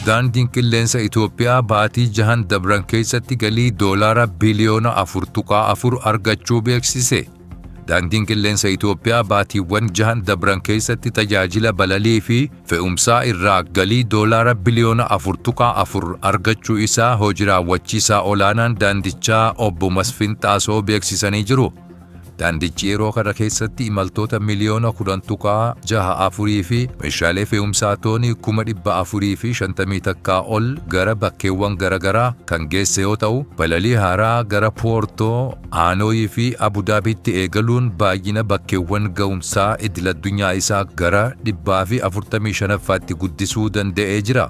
Daandiin Qilleensa Itoophiyaa baatii jahan dabran keessatti galii doolaara biliyoona 4.4 argachuu beeksise. Daandiin Qilleensa Itoophiyaa baatiiwwan jahan dabran keessatti tajaajila balalii fi fe'umsaa irraa galii doolaara biliyoona 4.4 argachuu isaa hoji raawwachiisaa olaanaan daandichaa obbo Masfin Xaasoo beeksisanii jiru. Daandichi yeroo kana keessatti imaltoota miliyoona 10.64 fi meeshaalee fe'umsaa toonii 451,000 ol gara bakkeewwan garaagaraa kan geesse yoo ta'u, balalii haaraa gara Poortoo, Haanooyii fi Abudaabiitti eegaluun baay'ina bakkeewwan ga'umsaa idil-addunyaa isaa gara 145ffaatti guddisuu danda'ee jira.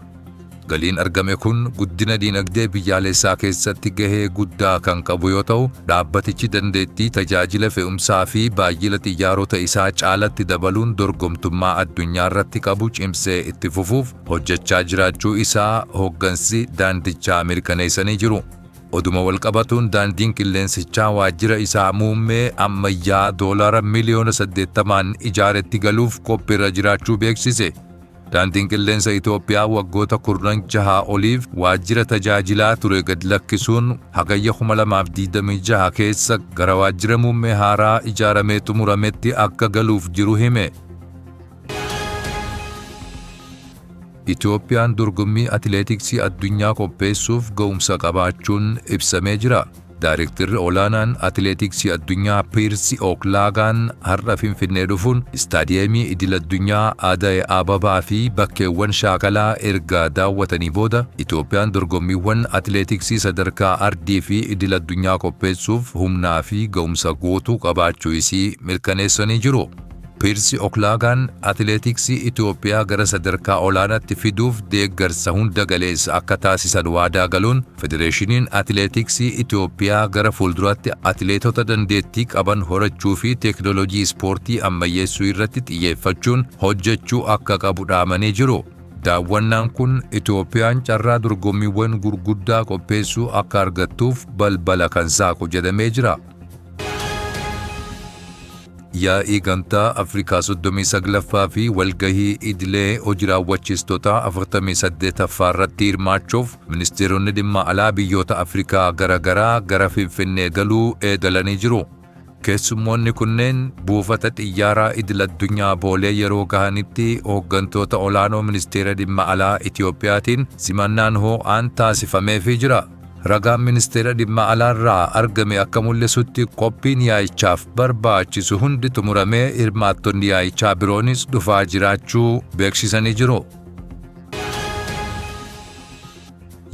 Galiin argame kun guddina dinagdee biyyaalessaa keessatti gahee guddaa kan qabu yoo ta'u, dhaabbatichi dandeettii tajaajila fe'umsaa fi baay'ina xiyyaarota isaa caalatti dabaluun dorgomtummaa addunyaa irratti qabu cimsee itti fufuuf hojjechaa jiraachuu isaa hooggansi daandichaa mirkaneessanii jiru. Oduma walqabatuun daandiin qilleensichaa waajjira isaa muummee ammayyaa doolaara miliyoona 80n ijaaretti galuuf qophiirra jiraachuu beeksise. Daandiin Qilleensa Itoophiyaa waggoota kurnan jahaa oliif waajjira tajaajilaa ture gad lakkisuun Hagayya 2026 keessa gara waajjira muummee haaraa ijaaramee xumurametti akka galuuf jiru hime. Itoophiyaan dorgommii atileetiksii addunyaa qopheessuuf ga'umsa qabaachuun ibsamee jira. Daarektarri olaanaan Atileetiksii Addunyaa Piirsi Ooklaagaan har'a Finfinnee dhufuun istaadiyeemii idil-addunyaa Adaye Ababaa fi bakkeewwan shaakalaa erga daawwatanii booda Itoophiyaan dorgommiiwwan atileetiksii sadarkaa ardii fi idil-addunyaa qopheessuuf humnaa fi ga'umsa guutuu qabaachuu isii mirkaneessanii jiru. Piirsi Oklaagaan atileetiksii Itoophiyaa gara sadarkaa olaanaatti fiduuf deeggarsa hunda galeessa akka taasisan waadaa galuun Federeeshiniin Atileetiksii Itoophiyaa gara fuulduraatti atileetota dandeettii qaban horachuu fi teeknooloojii ispoortii ammayyeessuu irratti xiyyeeffachuun hojjechuu akka qabu dhaamanii jiru. Daawwannaan kun Itoophiyaan carraa dorgommiiwwan gurguddaa qopheessuu akka argattuuf balbala kan saaqu jedhamee jira. Yaa'ii Gamtaa Afrikaa 39ffaa fi walgahii idilee hoji raawwachiistotaa 48ffaa irratti hirmaachuuf ministeeronni dhimma alaa biyyoota Afrikaa garaagaraa gara Finfinnee galuu eegalanii jiru. Keessummoonni kunneen buufata xiyyaaraa idil addunyaa Boolee yeroo gahanitti hooggantoota olaanoo ministeera dhimma alaa Itiyoophiyaatiin simannaan hoo'aan taasifameefii jira. Ragaan ministeera dhimma alaarraa argame akka mul'isutti qophiin yaa'ichaaf barbaachisu hundi xumuramee hirmaattonni yaa'ichaa biroonis dhufaa jiraachuu beeksisanii jiru.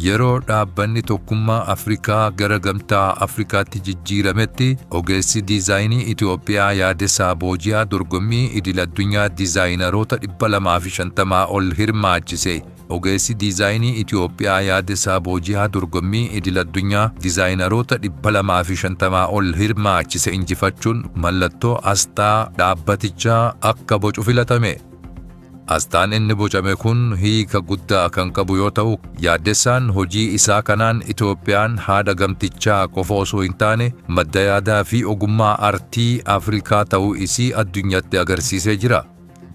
Yeroo dhaabbanni tokkummaa Afrikaa gara gamtaa Afrikaatti jijjiirametti ogeessi diizaayinii Itoophiyaa Yaadessaa Booji'aa dorgommii idil addunyaa diizaayinaroota 250 ol hirmaachise. Ogeessi diizaayinii Itoophiyaa Yaadessaa Booji'aa dorgommii idil addunyaa diizaayinaroota 250 ol hirmaachise injifachuun mallattoo asxaa dhaabbatichaa akka bocu filatame. Asxaan inni bocame kun hiika guddaa kan qabu yoo ta'u, Yaaddessaan hojii isaa kanaan Itoophiyaan haadha gamtichaa qofa osoo hin taane madda yaadaa fi ogummaa artii Afrikaa ta'uu isii addunyatti agarsiisee jira.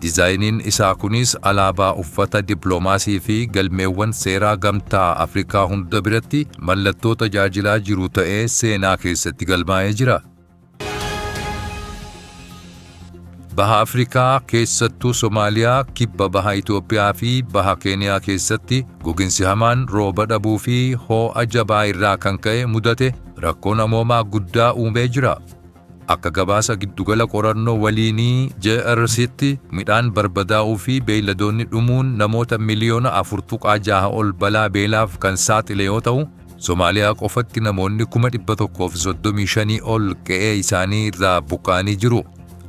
Dizaayiniin isaa kunis alaabaa uffata dippiloomaasii fi galmeewwan seeraa Gamtaa Afrikaa hunda biratti mallattoo tajaajilaa jiru ta'ee seenaa keessatti galmaa'ee jira. Baha Afrikaa keessattuu Somaaliyaa, kibba baha Itoophiyaa fi baha Keeniyaa keessatti goginsi hamaan rooba dhabuu fi hoo'a jabaa irraa kan ka'e mudate rakkoo namoomaa guddaa uumee jira. Akka gabaasa Giddugala Qorannoo Waliinii JRCtti midhaan barbadaa'uu fi beeyladoonni dhumuun namoota miliyoona 4.6 ol balaa beelaaf kan saaxile yoo ta'u, Somaaliyaa qofatti namoonni 135,000 ol qe'ee isaanii irraa buqqa'anii jiru.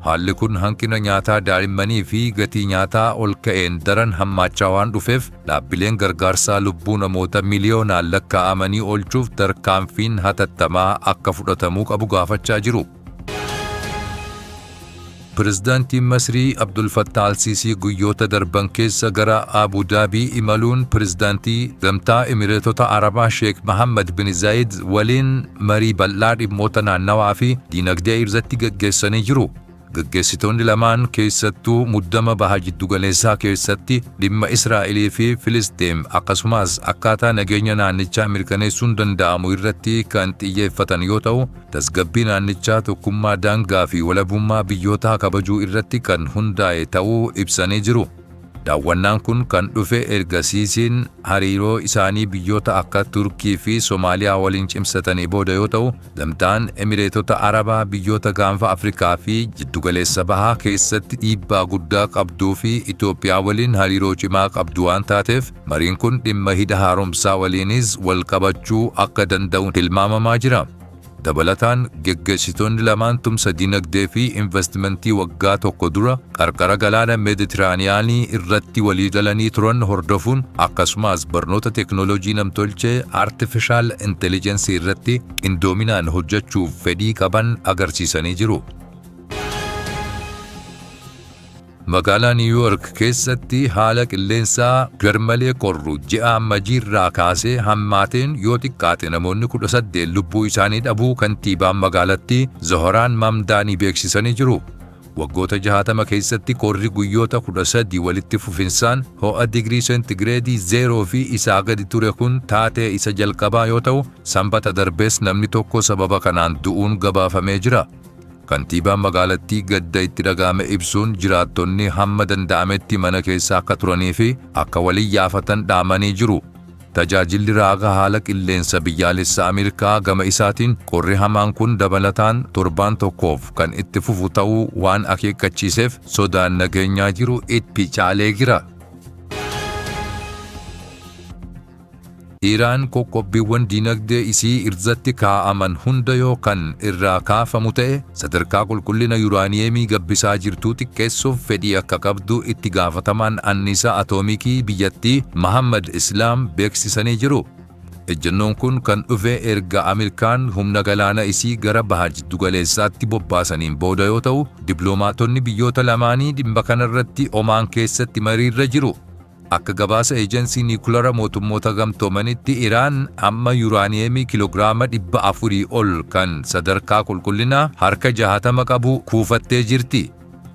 Haalli kun hanqina nyaataa daa'immanii fi gatii nyaataa ol ka'een daran hammaachaa waan dhufeef dhaabbileen gargaarsaa lubbuu namoota miliyoonaan lakkaa'amanii oolchuuf tarkaanfiin hatattamaa akka fudhatamuu qabu gaafachaa jiru. Pirezidaantiin Masrii Abdul Fattah Al-Siisii guyyoota darban keessa gara Abu Daabii imaluun pirezidaantii Gamtaa Emireetota Arabaa Sheek Mahammad bin Zayid waliin marii bal'aa dhimmoota naannawaa fi diinagdee irratti gaggeessanii jiru. Gaggeessitoonni lamaan keessattuu muddama baha jiddugaleessaa keessatti dhimma Israa'elii fi Filisxeem akkasumas akkaataa nageenya naannichaa mirkaneessuun danda'amu irratti kan xiyyeeffatan yoo ta'u, tasgabbii naannichaa tokkummaa daangaa fi walabummaa biyyootaa kabajuu irratti kan hundaa'e ta'uu ibsanii jiru. Daawwannaan kun kan dhufe erga Siisiin hariiroo isaanii biyyoota akka Turkii fi Somaaliyaa waliin cimsatanii booda yoo ta'u, gamtaan Emireetota Arabaa biyyoota gaanfa Afrikaa fi jiddugaleessa bahaa keessatti dhiibbaa guddaa qabduu fi Itoophiyaa waliin hariiroo cimaa qabdu waan taateef, mariin kun dhimma hidha haaromsaa waliinis wal qabachuu akka danda'u tilmaamamaa jira. Dabalataan geggeessitoonni lamaan tumsa dinagdee fi investimentii waggaa tokko dura qarqara galaana Meeditiraaniyaanii irratti waliigalanii turan hordofuun akkasumas barnoota teeknooloojii namtolchee artificial intelligence irratti qindoominaan hojjechuuf fedhii qaban agarsiisanii jiru. Magaalaa Niiw Yoork keessatti haala qilleensaa garmalee qorru ji'a Ammajiirraa kaasee hammaateen yoo xiqqaate namoonni 18 lubbuu isaanii dhabuu kantiibaan magaalattii Zohoraan Mamdaanii beeksisanii jiru. Waggoota 60 keessatti qorri guyyoota 13 walitti fufinsaan ho'a digirii seentigireedii 0 fi isaa gadi ture kun taatee isa jalqabaa yoo ta'u, sanbata darbees namni tokko sababa kanaan du'uun gabaafamee jira. Kantiibaan magaalattii gadda itti dhaga'ame ibsuun jiraattonni hamma danda'ametti mana keessa akka turanii fi akka waliin yaafatan dhaamanii jiru. Tajaajilli raaga haala qilleensa biyyaalessa Ameerikaa gama isaatiin qorri hamaan kun dabalataan torbaan tokkoof kan itti fufu ta'uu waan akeekkachiiseef sodaan nageenyaa jiru itti caalee jira. Iraan qoqqobbiiwwan dinagdee isii irratti kaa'aman hunda yoo kan irraa kaafamu ta'e sadarkaa qulqullina yuraaniyeemii gabbisaa jirtuu xiqqeessuuf fedhii akka qabdu itti gaafatamaan anniisaa atoomikii biyyattii Mahammad Islaam beeksisanii jiru. Ejjennoon kun kan dhufe erga Ameerikaan humna galaana isii gara baha jiddugaleessaatti bobbaasaniin booda yoo ta'u, dippiloomaatonni biyyoota lamaanii dhimma kanarratti Omaan keessatti mariirra jiru. Akka gabaasa eejensii niikulara mootummoota gamtoomanitti Iraan amma yuraaniyeemii kiloogiraama 400 ol kan sadarkaa qulqullinaa harka 60 qabu kuufattee jirti.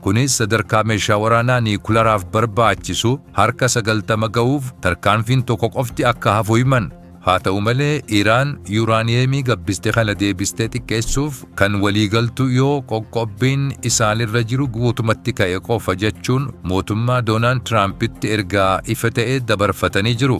Kunis sadarkaa meeshaa waraanaa niikularaaf barbaachisu harka 90 ga'uuf tarkaanfiin tokko qofti akka hafu himan. Haa ta'u malee Iraan yuraaniyeemii gabbiste kana deebistee xiqqeessuuf kan waliigaltu yoo qoqqobbiin isaanirra jiru guutumatti ka'e qofa jechuun mootummaa Doonaald Tiraampitti ergaa ifa ta'e dabarfatanii jiru.